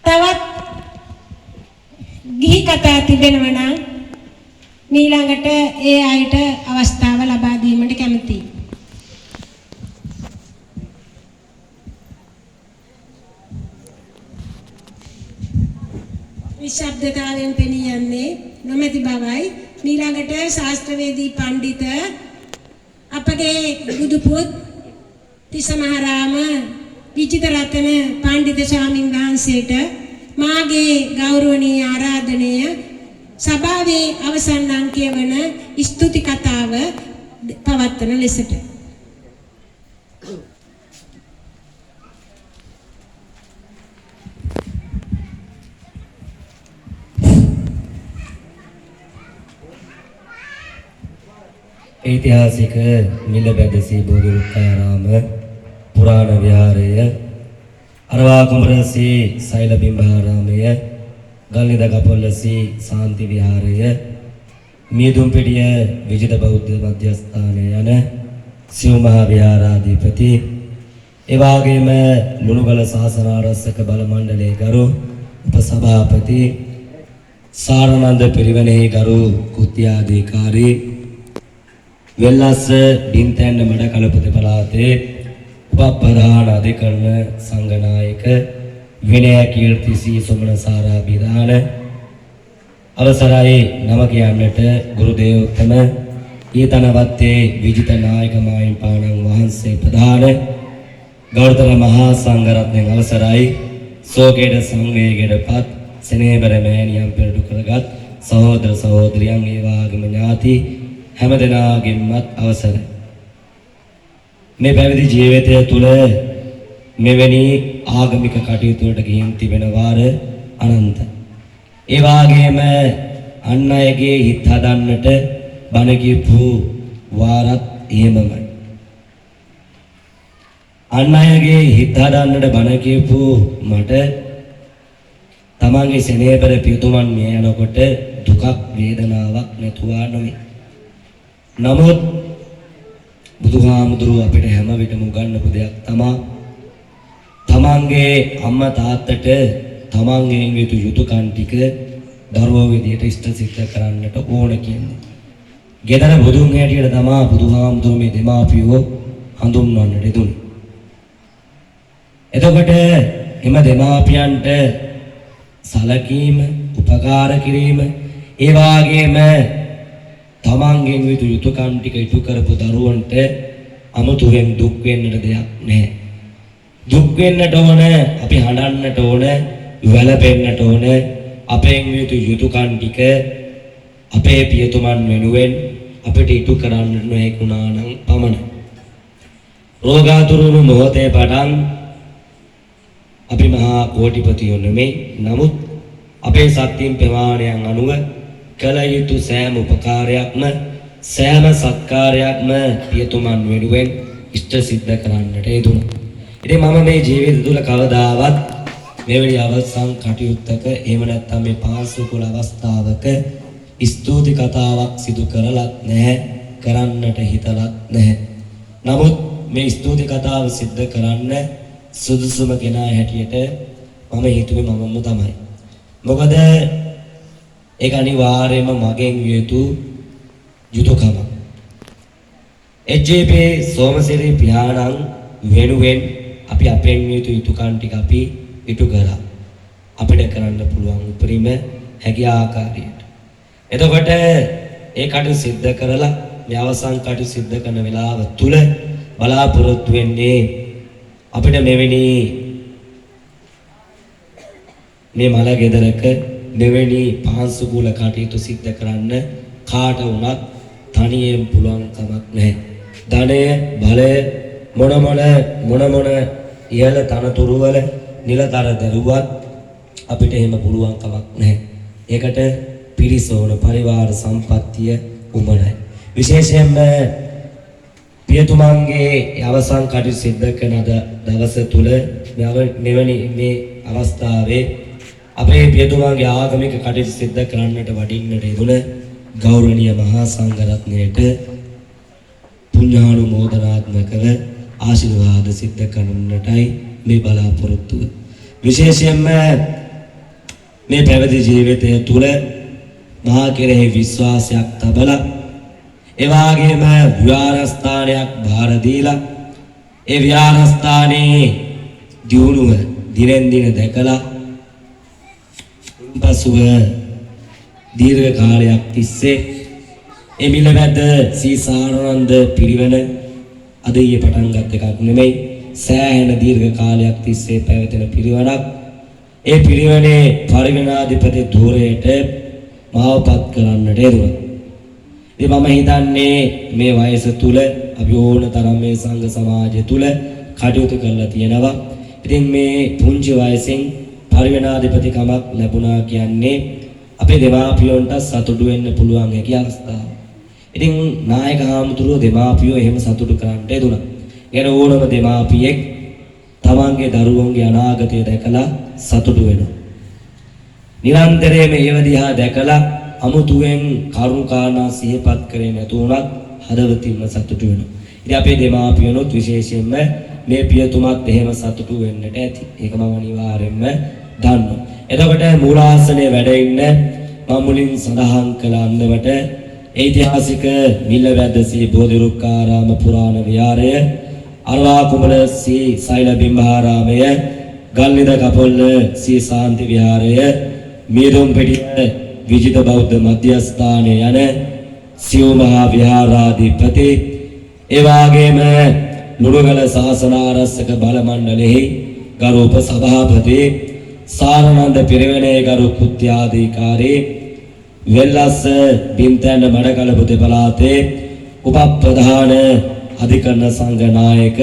තවත් ගිහි කතා තිබෙනවා නම් මීළඟට ඒ අයට අවස්ථාව ලබා දීමට කැමතියි. නිශ්ශබ්දතාවයෙන් පෙනී යන්නේ නොමැති බවයි. මීළඟට ශාස්ත්‍රවේදී පණ්ඩිත අපගේ බුදුපුත් තිස්සමහාරාම විජිත රතන පණ්ඩිත ස්වාමින් වහන්සේට මාගේ ගෞරවනීය ආරාධනය සභාවේ අවසන් අංකය වන ස්තුති කතාව පවත්වන ලෙසට. ඓතිහාසික මිලබැදසී බෝධිරුක්ඛාරාම පුරාණ විහාරය, අරවාකුමරසී සෛලබිම්බාරාමය, ගල්නිද කපොල්ලසී ශාන්ති විහාරය, මීදුම්පිටිය විජිත බෞද්ධ මධ්‍යස්ථානය යන සිව් මහා විහාරාධිපති, ඒ වගේම ලුණුගල ශාසන ආරක්ෂක බල මණ්ඩලයේ ගරු උපසභාපති, සාරානන්ද පිරිවෙනෙහි ගරු කෘත්‍යාධිකාරී, වෙල්ලස්ස බින්තැන්න මඩ කලපත පළාතේ උපප්‍රධාන අධිකරණ සංඝනායක විනය කීර්ති සී සුමන සාරා බිදාන, අවසරයි නම කියන්නට ගුරු දේවෝත්තම ඊතනවත්තේ විජිත නායක මාහිමිපාණන් වහන්සේ ප්‍රධාන ගෞරවතර මහා සංඝරත්නයන් අවසරයි. ශෝකයට සංවේගයට පත් සෙනෙහබර මෑණියන් පෙරටු කරගත් සහෝදර සහෝදරියන්, ඒ වාගේම ඥාති හැම දෙනාගෙන්මත් අවසරයි. මේ පැවිදි ජීවිතය තුළ මෙවැනි ආගමික කටයුතු වලට ගිහින් තිබෙන වාර අනන්තයි. ඒ වාගේම අන් අයගේ හිත හදන්නට බණ කියපු වාරත් එහෙමමයි. අන් අයගේ හිත හදන්නට බණ කියපු මට තමන්ගේ සෙනෙහබර පියතුමන් මිය යනකොට දුකක් වේදනාවක් නැතුවා නොවේ. නමුත් බුදුහාමුදුරුවෝ අපිට හැම විටම උගන්වපු දෙයක් තමා තමන්ගේ අම්මා තාත්තට තමන්ගෙන් යුතු යුතුයකම් ටික දරුවෝ විදියට ඉෂ්ට සිද්ධ කරන්නට ඕන කියන්නේ. ගෙදර බුදුන් හැටියට තමා බුදුහාමුදුරුවෝ මේ දෙමාපියෝ හඳුන්වන්නට යෙදුනේ. එතකොට එම දෙමාපියන්ට සැලකීම, උපකාර කිරීම, ඒ වාගේම තමන්ගෙන් යුතු යුතුයකම් ටික ඉටු කරපු දරුවන්ට අමුතුවෙන් දුක් වෙන්නට දෙයක් නැහැ. දුක් වෙන්නට ඕන, අපි හඬන්නට ඕන, වැළපෙන්නට ඕන, අපෙන් යුතු යුතුයකම් ටික අපේ පියතුමන් වෙනුවෙන් අපිට ඉටු කරන්න නොහැකි වුණා නම් පමණයි. රෝගාතුරු වුණු මොහොතේ පටන් අපි මහා කෝටිපතියෝ නෙමෙයි. නමුත් අපේ ශක්තින් ප්‍රමාණයන් අනුව කළ යුතු සෑම උපකාරයක්ම සෑම සත්කාරයක්ම පියතුමන් වෙනුවෙන් ඉෂ්ට සිද්ධ කරන්නට යෙදුණා. ඉතින් මම මේ ජීවිත තුළ කවදාවත් මෙවැනි අවසන් කටයුත්තක එහෙම නැත්නම් මේ පාංශු කුල අවස්ථාවක ස්තුති කතාවක් සිදු කරලත් නැහැ, කරන්නට හිතලත් නැහැ. නමුත් මේ ස්තුති කතාව සිද්ධ කරන්න සුදුසුම කෙනා හැටියට මම හිතුවේ මමම තමයි. මොකද ඒක අනිවාර්යයෙන්ම මගෙන් විය යුතු යුතුයකමක්. එච්.ජේ.පී. සෝමසිරි පියාණන් වෙනුවෙන් අපි අපෙන් විය යුතු යුතුයකම් ටික අපි ඉටු කරා. අපිට කරන්න පුළුවන් උපරිම හැකි ආකාරයට. එතකොට ඒ කටයුතු සිද්ධ කරලා මේ අවසන් කටයුතු සිද්ධ කරන වෙලාව තුල බලාපොරොත්තු වෙන්නේ අපිට මෙවැනි මේ මල ගෙදරක මෙවැනි පාංශු කුල කටයුතු සිද්ධ කරන්න කාට වුණත් තනියෙන් පුළුවන් කමක් නැහැ. ධනය, බලය, මොන මොන මොන මොන ඉහළ තනතුරු වල නිලතර දරුවත් අපිට එහෙම පුළුවන් කමක් නැහැ. ඒකට පිරිස ඕන, පරිවාර සම්පත්තිය උමනයි. විශේෂයෙන්ම පියතුමන්ගේ අවසන් කටයුතු සිද්ධ කරන දවස තුල මෙවැනි මේ අවස්ථාවේ අපේ පියතුමාගේ ආගමික කටයුතු සිද්ධ කරන්නට වඩින්නට යෙදුන ගෞරවනීය මහා සංඝරත්නයට පුණ්‍යානුමෝදනාත්මකව ආශිර්වාද සිද්ධ කරන්නටයි මේ බලාපොරොත්තුව. විශේෂයෙන්ම මේ පැවිදි ජීවිතය තුළ මහා කෙරෙහි විශ්වාසයක් තබලා, ඒ වගේම විහාරස්ථානයක් භාර දීලා, ඒ විහාරස්ථානයේ දියුණුව දිනෙන් දින දැකලා පසුව දීර්ඝ කාලයක් තිස්සේ ඒ මිලවැද්ද සී සාරානන්ද පිරිවෙන අද ඊයේ පටන් ගත් එකක් නෙමෙයි, සෑහෙන දීර්ඝ කාලයක් තිස්සේ පැවතෙන පිරිවෙනක්. ඒ පිරිවෙනේ පරිවෙනාධිපති ධූරයට මාව පත් කරන්නට යෙදුණා. ඉතින් මම හිතන්නේ මේ වයස තුල අපි ඕන තරම් මේ සංඝ සමාජය තුල කටයුතු කරලා තියෙනවා. ඉතින් මේ පුංචි වයසෙන් පරිවෙනාධිපතිකමක් ලැබුණා කියන්නේ අපේ දෙමාපියන්ට සතුටු වෙන්න පුළුවන් හැකි අවස්ථාවක්. ඉතින් නායක හාමුදුරුවෝ දෙමාපියෝ එහෙම සතුටු කරන්නට යෙදුණා. ඒ කියන්නේ ඕනම දෙමාපියෙක් තමන්ගේ දරුවන්ගේ අනාගතය දැකලා සතුටු වෙනවා. නිරන්තරයෙන්ම ඒව දිහා දැකලා අමුතුවෙන් කරුණු කාරණා සිහිපත් කරේ නැතු වුණත් හදවතින්ම සතුටු වෙනවා. ඉතින් අපේ දෙමාපියනොත් විශේෂයෙන්ම මේ පියතුමත් එහෙම සතුටු වෙන්නට ඇති. ඒක මම අනිවාර්යයෙන්ම දන්නවා. එතකොට මූලාසනයේ වැඩ ඉන්න මම මුලින් සඳහන් කළ අන්දමට ඓතිහාසික මිල්ලවැද්ද ශ්‍රී බෝධිරුක්කාරාම පුරාණ විහාරය, අරවා කුමල ශ්‍රී සෛල බිම්බාරාමය, ගල්නිද කපොල්ල ශ්‍රී ශාන්ති විහාරය, මීදුම්පෙටිය විජිත බෞද්ධ මධ්‍යස්ථානය යන සිව් මහා විහාරාධිපති, ඒ වාගේම ලුණුගල ශාසනාරස්සක බල මණ්ඩලෙහි ගරු උපසභාපති, සාරානන්ද පිරිවෙනේ ගරු කෘත්‍යාධිකාරී, වෙල්ලස්ස බින්තැන්න මඩකලපු දෙපළාතේ උපප්‍රධාන අධිකරණ සංඝ නායක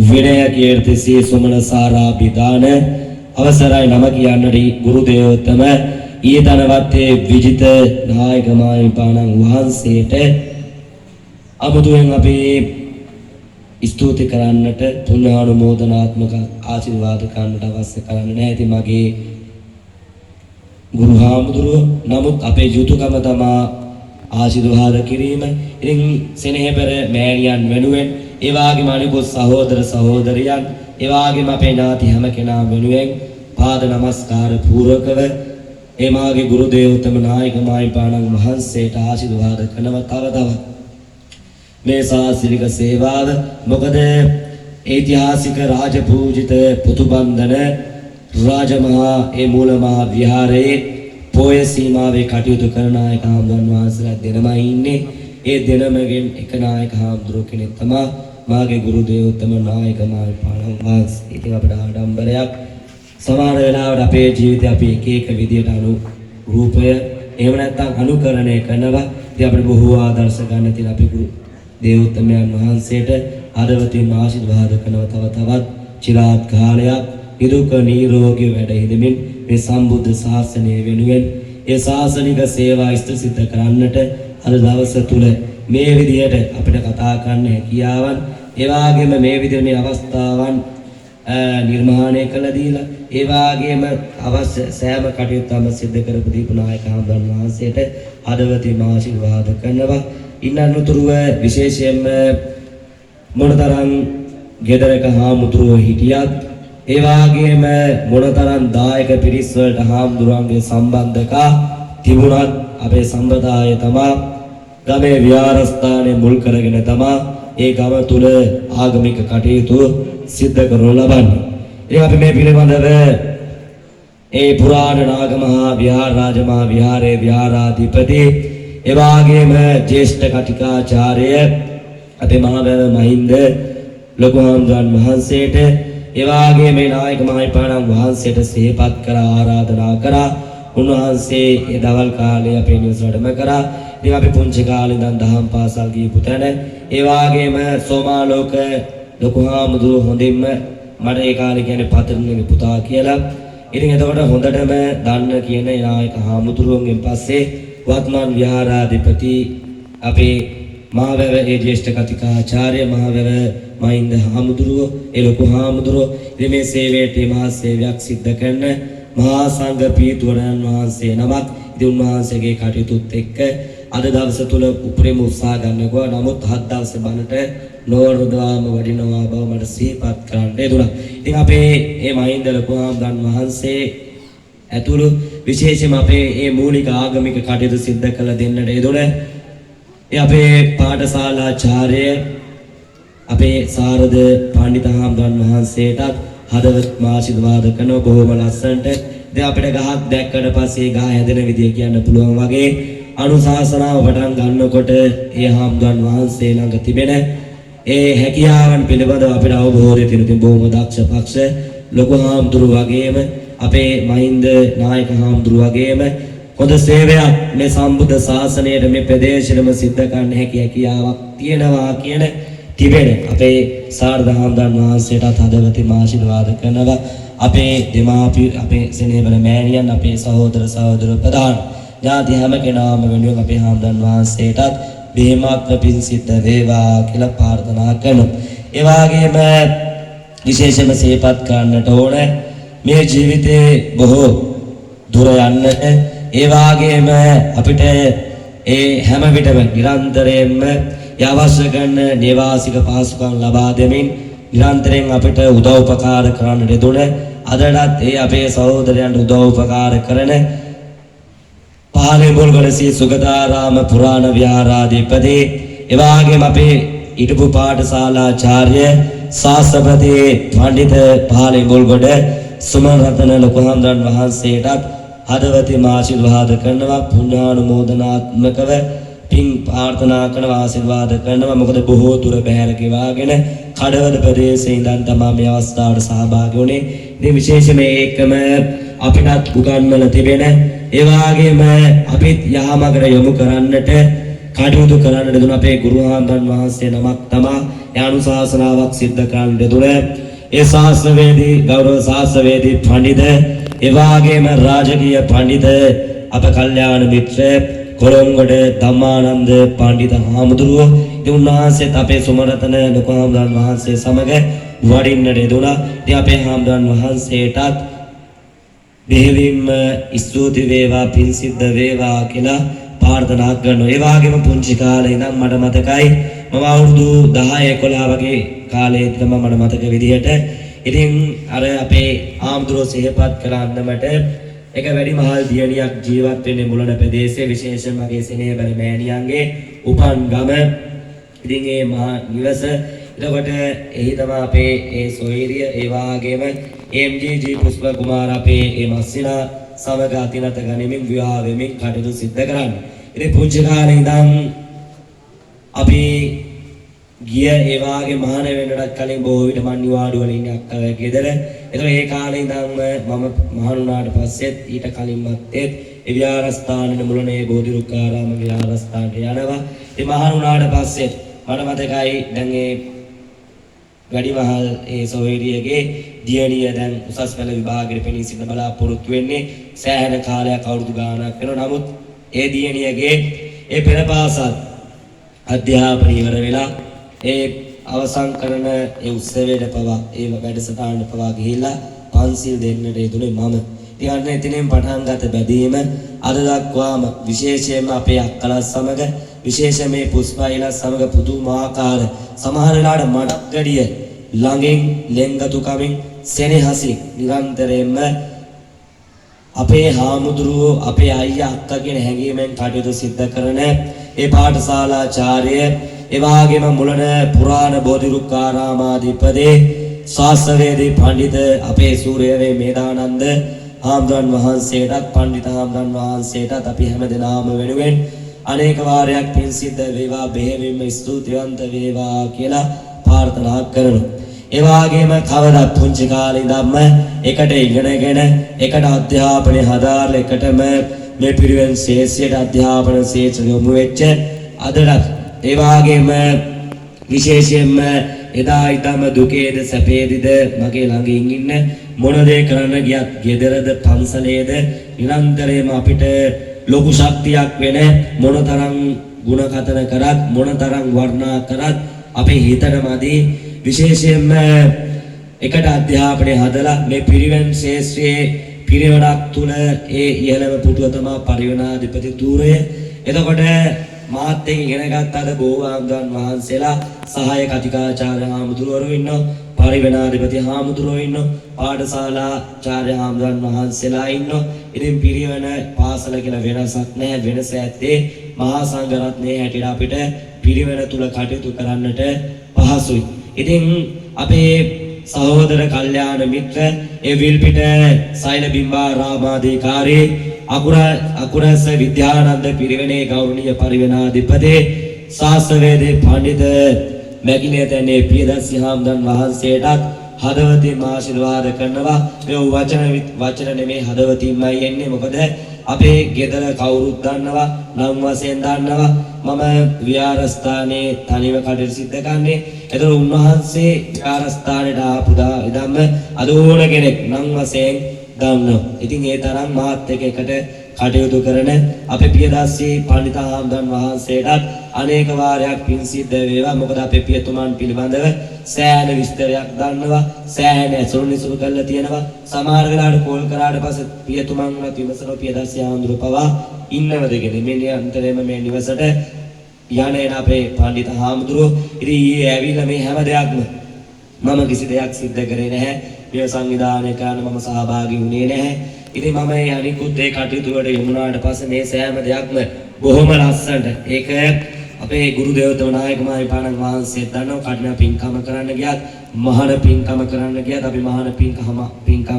විනය කීර්ති සී සුමන සාරාභිදාන, අවසරයි නම කියන්නට ගුරු දේවෝත්තම ඊතනවත්තේ විජිත නායක මාහිමිපාණන් වහන්සේට අමුතුවෙන් අපි ස්තුති කරන්නට පුණ්‍යානුමෝදනාත්මක ආශිර්වාද කරන්නට අවශ්‍ය කරන්නේ නැහැ. ඉතින් මගේ ගුරු හාමුදුරුවෝ, නමුත් අපේ යුතුයකම තමා ආශිර්වාද කිරීම. ඉතින් සෙනෙහබර මෑණියන් වෙනුවෙන්, ඒ වගේම අනිකුත් සහෝදර සහෝදරියන්, ඒ වගේම අපේ ඥාති හැම කෙනා වෙනුවෙන් පාද නමස්කාර පූර්වකව ඒ මාගේ ගුරු දේවෝත්තම නායක මාහිමිපාණන් වහන්සේට ආශිර්වාද කරනවා තව තවත් මේ සාසනික සේවාව. මොකද ඓතිහාසික රාජපූජිත පුතුබන්ධන රාජමහා ඒ මූලමහා විහාරයේ පෝය සීමාවේ කටයුතු කරන නායක හාමුදුරන් වහන්සේලා දෙනමයි ඉන්නේ. ඒ දෙනමගෙන් එක නායක හාමුදුරුවෝ කෙනෙක් තමා මාගේ ගුරු දේවෝත්තම නායක මාහිමිපාණන් වහන්සේ. ඉතින් අපිට ආඩම්බරයක්. සමහර වෙලාවට අපේ ජීවිතේ අපි එක එක විදියට අනුරූපය එහෙම නැත්නම් අනුකරණය කරනවා. ඉතින් අපිට බොහෝ ආදර්ශ ගන්න තියෙන අපේ ගුරු දේවෝත්තමයන් වහන්සේට හදවතින් ආශිර්වාද කරනවා තව තවත් චිරාත් කාලයක් නිදුක් නිරෝගී වැඩ හිඳමින් මේ සම්බුද්ධ ශාසනය වෙනුවෙන් ඒ ශාසනික සේවා ඉෂ්ට සිද්ධ කරන්නට අද දවස තුල මේ විදිහට අපිට කතා කරන්න හැකියාවන්, ඒ වගේම මේ විදිහට මේ අවස්ථාවන් නිර්මාණය කළ දීලා, ඒ වගේම අවශ්‍ය සෑම කටයුත්තක්ම සිද්ධ කරපු දීපු නායක හාමුදුරන් වහන්සේට හදවතින්ම ආශිර්වාද කරනවා. ඉන් අනතුරුව විශේෂයෙන්ම මොනතරම් ගෙදරක හාමුදුරුවෝ හිටියත්, ඒ වගේම මොනතරම් දායක පිරිස් වලට හාමුදුරුවන්ගේ සම්බන්ධකා තිබුණත් අපේ සම්ප්‍රදාය තමා ගමේ විහාරස්ථානය මුල් කරගෙන තමා ඒ ගම තුල ආගමික කටයුතු සිද්ධ කරනු ලබන්නේ. ඉතින් අපි මේ පිළිබඳව ඒ පුරාණ නාගමහා විහාර රාජමහා විහාරයේ විහාරාධිපති, ඒ වගේම ජ්‍යෙෂ්ඨ කතිකාචාර්ය අපේ මහවැව මහින්ද ලොකු හාමුදුරන් වහන්සේට, ඒ වගේම මේ නායක මහිපාණන් වහන්සේට සිහිපත් කර ආරාධනා කරා. උන්වහන්සේ ඒ දවල් කාලේ අපේ නිවස වැඩම කරා. ඉතින් අපි පුංචි කාලේ ඉඳන් දහම් පාසල් ගියපු තැන, ඒ වගේම සෝමාලෝක ලොකු හාමුදුරුවෝ හොඳින්ම මට ඒ කාලේ කියන්නේ පතරණගේ පුතා කියලා. ඉතින් එතකොට හොඳටම දන්න කියන නායක හාමුදුරුවන්ගෙන් පස්සේ වත්මන් විහාරාධිපති අපේ මහවැව ඒ ජ්‍යෙෂ්ඨ කතිකාචාර්ය මහවැව මහින්ද හාමුදුරුවෝ, ඒ ලොකු හාමුදුරුවෝ, ඉතින් මේ සේවයට මේ මහා සේවයක් සිද්ධ කරන මහා සංඝ පීතුවරයන් වහන්සේ නමක්. ඉතින් උන්වහන්සේගේ කටයුතුත් එක්ක අද දවස තුල උපරිම උත්සාහ ගන්නකෝ. නමුත් හත් දවසේ බණට නොවරදවාම වඩිනවා බව මට සිහිපත් කරන්න යෙදුණා. ඉතින් අපේ මේ මහින්ද ලොකු හාමුදුරන් වහන්සේ ඇතුළු විශේෂයෙන්ම අපේ මේ මූලික ආගමික කටයුතු සිද්ධ කළ දෙන්නට යෙදුණ ඒ අපේ පාඨශාලාචාර්ය අපේ සාරද පණ්ඩිත හාමුදුරන් වහන්සේටත් හදවත්ම ආශිර්වාද කරනවා බොහොම ලස්සනට. ඉතින් අපිට ගහක් දැක්කට පස්සේ ගහ හැදෙන විදිය කියන්න පුළුවන් වගේ අනුශාසනාව පටන් ගන්නකොට ඒ හාමුදුරන් වහන්සේ ළඟ තිබෙන ඒ හැකියාවන් පිළිබඳව අපිට අවබෝධය තියෙන. ඉතින් බොහොම දක්ෂ පක්ෂ ලොකු හාමුදුරු වගේම අපේ මහින්ද නායක හාමුදුරු වගේම හොඳ සේවයක් මේ සම්බුද්ධ ශාසනයට මේ ප්‍රදේශෙම සිද්ධ කරන්න හැකි හැකියාවක් තියෙනවා කියන තිබෙන අපේ සාරද හාමුදුරන් වහන්සේටත් හදවතින්ම ආශිර්වාද කරනවා. අපේ දෙමාපිය, අපේ සෙනෙහබර මෑණියන්, අපේ සහෝදර සහෝදර ප්‍රධාන ඥාති හැම කෙනාම වෙනුවෙන් අපේ හාමුදුරන් වහන්සේටත් බෙහෙමත්ව පින් සිද්ධ වේවා කියලා ප්‍රාර්ථනා කරනවා. ඒ වගේම විශේෂයෙන්ම සිහිපත් කරන්නට ඕන මේ ජීවිතේ බොහෝ දුර යන්නට, ඒ වගේම අපිට ඒ හැම විටම නිරන්තරයෙන්ම ඒ අවශ්‍ය කරන නේවාසික පහසුකම් ලබා දෙමින් නිරන්තරයෙන් අපිට උදව් උපකාර කරන්නට යෙදුණ, අදටත් ඒ අපේ සහෝදරයන්ට උදව් උපකාර කරන පහළඹුල්ගොඩ ශ්‍රී සුගතාරාම පුරාණ විහාරාධිපති, එවාගේම අපේ හිටපු පාඨශාලාචාර්ය ශාස්ත්‍රපති පණ්ඩිත පහළඹුල්ගොඩ සුමන රතන ලොකු හාමුදුරන් වහන්සේටත් හදවතින්ම ආශිර්වාද කරනවා. පුණ්‍යානුමෝදනාත්මකව පින් ප්‍රාර්ථනා කරනවා, ආශිර්වාද කරනවා. මොකද බොහෝ දුර බැහැර ගෙවාගෙන කඩවල ප්‍රදේශයේ ඉඳන් තමා මේ අවස්ථාවට සහභාගී වුණේ. ඉතින් විශේෂයෙන්ම ඒකම අපිටත් උගන්වලා තිබෙන, ඒ වගේම අපිත් යහමඟට යොමු කරන්නට කටයුතු කරන්නට දුන අපේ ගුරු හාමුදුරන් වහන්සේ නමක් තමා ඒ අනුශාසනාවක් සිද්ධ කරන්නට දුන ඒ ශාස්ත්‍රවේදී ගෞරව ශාස්ත්‍රවේදී පණ්ඩිත, ඒ වගේම රාජකීය පණ්ඩිත අප කල්යාණ මිත්‍ර කොළොන්ගොඩ ධම්මානන්ද පණ්ඩිත හාමුදුරුවෝ. ඉතින් උන්වහන්සේත් අපේ සුමරතන ලොකු හාමුදුරන් වහන්සේ සමග වඩින්නට යෙදුණා. ඉතින් අපේ හාමුදුරන් වහන්සේටත් බෙහෙවින්ම ස්තුති වේවා, පින් සිද්ධ වේවා කියලා ප්‍රාර්ථනා කරනවා. ඒ වගේම පුංචි කාලේ ඉඳන් මට මතකයි, මම අවුරුදු 10 11 වගේ කාලේ තමයි මට මතක විදිහට. ඉතින් අර අපේ ආම්දුරෝ සිහිපත් කළ අන්දමට එක වැඩිමහල් දියණියක් ජීවත් වෙන්නේ මුලන ප්‍රදේශයේ, විශේෂයෙන් මගේ සෙනෙහබර මෑණියන්ගේ උපන් ගම. ඉතින් ඒ මහා නිවස, එතකොට එහි තමයි අපේ ඒ සොයුරිය, ඒ වාගේම MGG Pushpa කුමාර අපේ ඒ මස්සිනා සමග අතිනත ගනිමින් විවාහ වෙමින් කටයුතු සිද්ධ කරන්නේ. ඉතින් පුංචි කාලේ ඉඳන් අපි ගිය, ඒ වාගේ මහාන වෙන්නටත් කලින් බොහෝ විට මං නිවාඩු වල ඉන්නේ අක්කා ගෙදර. ඒතකොට ඒ කාලේ ඉඳන්ම මම මහාන වුණාට පස්සෙත් ඊට කලින්වත් ඒත් ඒ විහාරස්ථානෙ මුලනේ බෝධිරුක්කාරාම විහාරස්ථානට යනවා. ඉතින් මහාන වුණාට පස්සෙත් මට මතකයි, දැන් ඒ වැඩිමහල් ඒ සොහොයුරියගේ දියණිය දැන් උසස් පෙළ විභාගෙට පෙනී සිටින බලාපොරොත්තු වෙන්නේ සෑහෙන කාලයක්, අවුරුදු ගාණක් වෙනවා. නමුත් ඒ දියණියගේ ඒ පෙර පාසල් අධ්‍යාපනය ඉවර වෙලා ඒ අවසන් කරන ඒ උත්සවයට පවා, ඒ වැඩසටහනට පවා ගිහිල්ලා පන්සිල් දෙන්නට යෙදුනේ මම. ඉතින් අන්න එතනින් පටන් ගත බැඳීම අද දක්වාම විශේෂයෙන්ම අපේ අක්කලා සමග, විශේෂයෙන් මේ පුෂ්පයිලා සමග පුදුමාකාර, සමහර වෙලාවට මටත් වැඩිය ළඟින් ලෙන්ගතුකමින් සෙනෙහසින් නිරන්තරයෙන්ම අපේ හාමුදුරුවෝ, අපේ අයියා අක්කා කියන හැඟීමෙන් කටයුතු සිද්ධ කරන ඒ පාඨශාලාචාර්ය, ඒ වගේම මුලන පුරාණ බෝධිරුක්කාරාමාධිපති ශාස්ත්‍රවේදී පණ්ඩිත අපේ සූර්යවේ මේදානන්ද හාමුදුරන් වහන්සේටත්, පණ්ඩිත හාමුදුරන් වහන්සේටත් අපි හැම දෙනාම වෙනුවෙන් අනේක වාරයක් පින් සිද්ධ වේවා, බෙහෙවින්ම ස්තුතිවන්ත වේවා කියලා ප්‍රාර්ථනා කරනවා. ඒ වගේම කවදත් පුංචි කාලේ ඉඳන්ම එකට ඉගෙනගෙන, එකට අධ්‍යාපනය හදාarලා, එකටම මේ පිරිවෙන් ශේෂ්ත්‍රයට අධ්‍යාපන ශේෂ්ත්‍ර යොමු වෙච්ච අදටත්, ඒ වගේම විශේෂයෙන්ම එදා ඉඳන්ම දුකේද සැපේදිද මගේ ළඟින් ඉන්න, මොන දේ කරන්න ගියත්, ගෙදරද පන්සලේද නිරන්තරයෙන්ම අපිට ලොකු ශක්තියක් වෙන, මොනතරම් ගුණ කතන කරත් මොනතරම් වර්ණනා කරත් අපේ හිතට මදි. විශේෂයෙන්ම එකට අධ්‍යාපනය හදලා මේ පිරිවෙන් ශේෂ්ත්‍රයේ පිරිවෙනක් තුල ඒ ඉහළම පුටුව තමා පරිවනාධිපති ධූරය. එතකොට මාත් එක්ක ඉගෙන ගත්ත අද බොහෝ හාමුදුරන් වහන්සේලා සහාය කතිකාචාර්ය හාමුදුරුවෝ ඉන්නවා, පරිවෙණාධිපති හාමුදුරුවෝ ඉන්නවා, පාඨශාලාචාර්ය හාමුදුරන් වහන්සේලා ඉන්නවා. ඉතින් පිරිවෙන පාසල කියලා වෙනසක් නැහැ. වෙනස ඇත්තේ මහා සංඝ රත්නයේ හැටියට අපිට පිරිවෙන තුල කටයුතු කරන්නට පහසුයි. ඉතින් අපේ සහෝදර කල්යාණ මිත්‍ර ඒ විල්පිට සෛල බිම්බාරාමාධිකාරී අකුරස විද්‍යානන්ද පිරිවෙනේ ගෞරවනීය පරිවෙණාධිපති ශාස්ත්‍රවේදී පඬිත මැකිලියතැන්නේ පියදස්සි හාමුදුරන් වහන්සේටත් හදවතින්ම ආශිර්වාද කරනවා. මේ වචන වචන නෙමේ, හදවතින්මයි එන්නේ. මොකද අපේ ගෙදර කවුරුත් දන්නවා, නම් වශයෙන් දන්නවා මම විහාරස්ථානයේ තනිව කටයුතු සිද්ධ කරන්නේ. ඒතර උන්වහන්සේ විහාරස්ථානයට ආපු දා ඉඳන්ම අද ඕන කෙනෙක් නම් වශයෙන් දන්නවා. ඉතින් ඒ තරම් මාත් එක්ක එකට කටයුතු කරන අපේ පියදස්සී පණ්ඩිත හාමුදුරන් වහන්සේටත් අනේක වාරයක් පින් සිද්ධ වේවා. මොකද අපේ පියතුමන් පිළිබඳව සෑහෙන විස්තරයක් දන්නවා, සෑහෙන ඇසුරු නිසුරු කරලා තියෙනවා. සමහර වෙලාවට කෝල් කරාට පස්සේ පියතුමන්වත් විමසනවා පියදස්සී හාමුදුරුවෝ පවා ඉන්නවද කියලා. මේ නිරන්තරයෙන්ම මේ නිවසට යන එන අපේ පණ්ඩිත හාමුදුරුවෝ. ඉතින් ඊයේ ඇවිල්ලා මේ හැම දෙයක්ම මම කිසි දෙයක් සිද්ධ කරේ නැහැ. මේ සංවිධානය කරන්න මම සහභාගී වුණේ නැහැ. ඉතින් මම මේ අනිකුත් ඒ කටයුතු වලට යොමු වුණාට පස්සේ මේ සෑම දෙයක්ම බොහොම ලස්සනට, ඒක අපේ ගුරු දේවතම නායක මාහිමිපාණන් වහන්සේ දන්නවා, කඨින පින්කම කරන්න ගියත් මහාන පින්කම කරන්න ගියත් අපි මහාන පින්කම